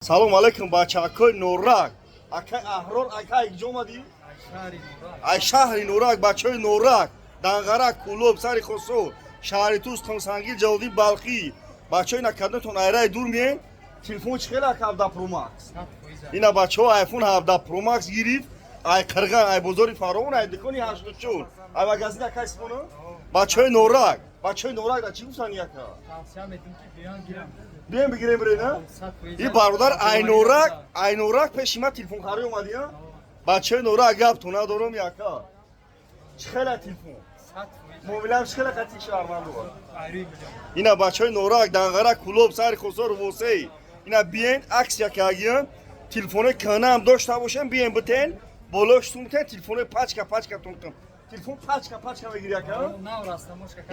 Салом алейкум, бачаакои Норак. Акай Аҳрор, акай, киҷо омадӣ? Ай шаҳри Норак. Бачаҳои Норак, Данғара, Кӯлоб, Сари Хосор, шаҳри Туз, Тонсангил, Ҷалолиддин Балхӣ, бачаҳои накардатон айраи дур меен. Телефон чӣ хела, ака, 17 Pro Max? Ина, бачаҳо, iPhone 17 Pro Max гирифт ай Қирған, ай бозори Фаровон, ай дукони 84, ай магазин акай Симона. Бачаҳои Норак, бачаҳои Норак да чӣ гуфтани, ака? Бием, бигирем, бирена. И бародар Айнорак, Айнорак пеши ма телефонхарӣ омадӣ, а? Бачаҳои Норак, гапту надорум, яка. Чӣ хела телефон? Мобилам чӣ хела қати шаҳрванду? Ина, бачаҳои Норак, Данғара, Кӯлоб, Сари Хосор, Восей. Ина биен, акция кагиян, телефонои кӯҳнаам дошта бошем, биен, битен, болош сумтен, телефонои пачка пачка тонтон. Телефон пачка пачка мегири, ака?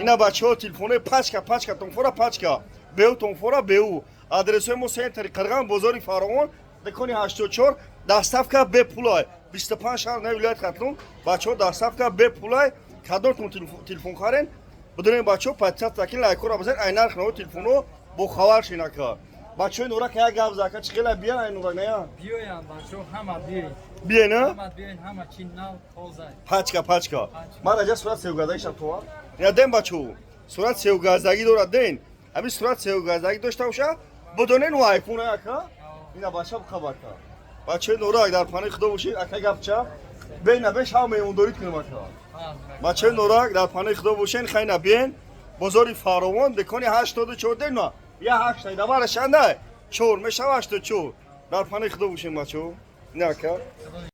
Ина, бачаҳо, телефонои пачка пачка, тонфора пачка, беу тонфора беу. Адресҳои мо: центри Қирған, бозори Фаровон, дукони 84. Доставка бепулай. 25 шаҳр на вилоят Хатлон. Бачаҳо, доставка бепулай. Кадомтон телефон харен, бидонем, бачаҳо, подписаться кин, лайкора бизан, ай нарх наво телефоно бохабар шин, ака. Бачаҳои Норак, як гап за, ака, чӣ хела биян ай Норак, ная? Биёян, бачаҳо, ҳама биёен. Биен, а? Ҳама биёен, ҳама чи нав, тоза. Пачка пачка. Ман раҷа сурат севгаздагиша това. Я ден, бачаҳо, сурат севгаздагӣ дорад, ден. Ҳамин сурат севгаздагӣ дошта боша, бидонен, у айфон, ака. Ина, бача, хабарка. Бачаҳои Норак, дар паноҳи Худо бошед, ака, гапча. Бена бе шав меҳмондорӣ кунем, ака. Бачаҳои Норак, дар паноҳи Худо бошен, хайна биен. Бозори Фаровон, дукони 84, ден на. Я ҳашта, давара шанда. Чор мешава 84. Дар паноҳи Худо бошен, бачаҳо. Не, ака.